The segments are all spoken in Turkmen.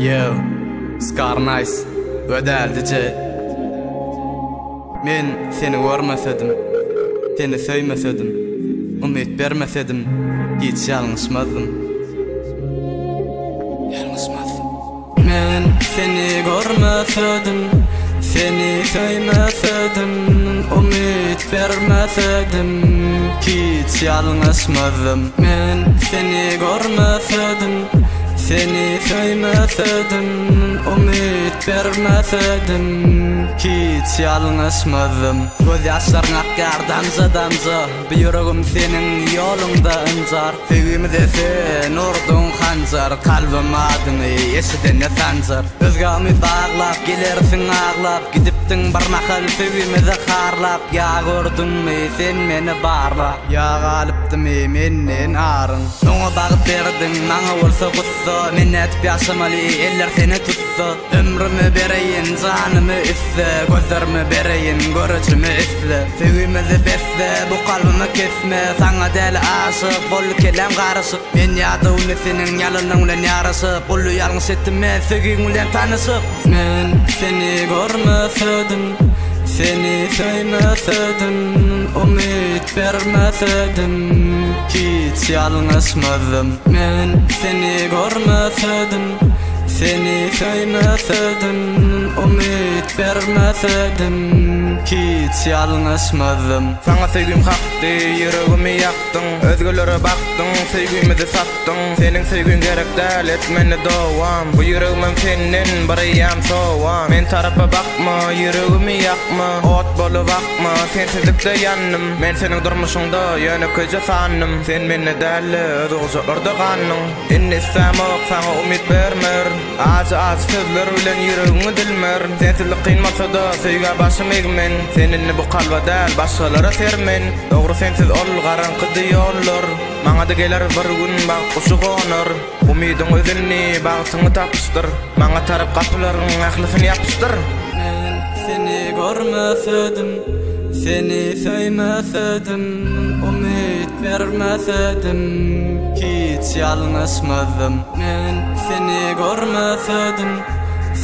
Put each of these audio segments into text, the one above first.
Yo, Scar Nice we Däl DJ. Men seni görmesedim, seni söýmesedim, umyt bermesedim, hiç ýalňyşmazdym. Ýalňyşmazdym. Men seni görmesedim, seni söýmesedim, umyt bermesedim, hiç ýalňyşmazdym. Men seni görmesedim, seni söýmesedim, umyt bermesedim, hiç ýalňyşmazdym. Gözýaşlaryň akýar damja-damja, bu ýüregim seniň ýoluňda ynjar. Söýgimize sen urduň hanjar, Kalbym adyňy eşidende sanjar. Özgä umyt baglap, gelersiň aglap, Gidipdiň bir mahal söýgimizi harlap, Ýa gördüňmi sen meni barlap. Ýa galypdymy menden aryň. Oňa bagt berdiň, maňa bolsa gussa, Men nädip ýaşamaly, eller seni tutsa. Ömrümi bereýin, janymy isle, Gözlerimi bereýin, görejimi isle. Söýgimizi besle, bu kalbymy kesme, Saňa däli aşyk, boldy kelläm garyşyk. Men ýadawny seniň ýalanyň bilen ýaraşyp, Uly ýalňyş etdim men söýgiň bilen tanyşyp. Men seni görmesedim, seni söýmesedim, Umyt bermesedim, hiç ýalňyşmazdym. Men seni görmesedim, seni söýmesedim, Umyt bermesedim, hiç ýalňyşmazdym. Saňa söýgim hakdy, ýüregimi ýakdyň, Özgelere bakdyň, söýgimizi satdyň. Seniň söýgiň gerek däl, et meni dowam, Bu ýüregimem senden bir eýýäm sowan. Men tarapa bakma, ýüregimi ýakma, Ot bolup akma, sensizlikde ýandym. Men seniň durmuşyňda ýönekeýje sandym, Sen mende däl-de, özge gujaklarda gandyň. Indi islämok, saňa umyt bermerin, Ajy-ajy sözler bilen ýüregiňi dilmerin. Sensizlik kyn bolsa-da, söýgä başym egmen. Sen indi bu kalba däl, başgalara sermen. Dogry sensiz ol garaňkydy ýollar. Maňa-da geler bir gün bagt guşy gonar. Umydyň üzüldi, bagtyňy tapyşdyr. Maňa tarap gapylaryň ählisini ýapyşdyr. Men seni görmesedim, seni söýmesedim, umyt bermesedim, hiç ýalňyşmazdym. Men seni görmesedim,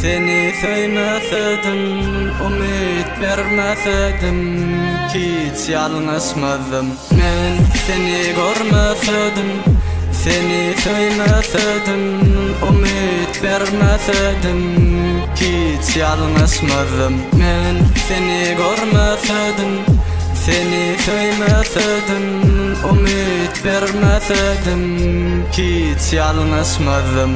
seni söýmesedim, umyt bermesedim, hiç ýalňyşmazdym. Men seni görmesedim, seni söýmesedim, umyt bermesedim, hiç ýalňyşmazdym. Men seni görmesedim, seni söýmesedim, umyt bermesedim, hiç ýalňyşmazdym.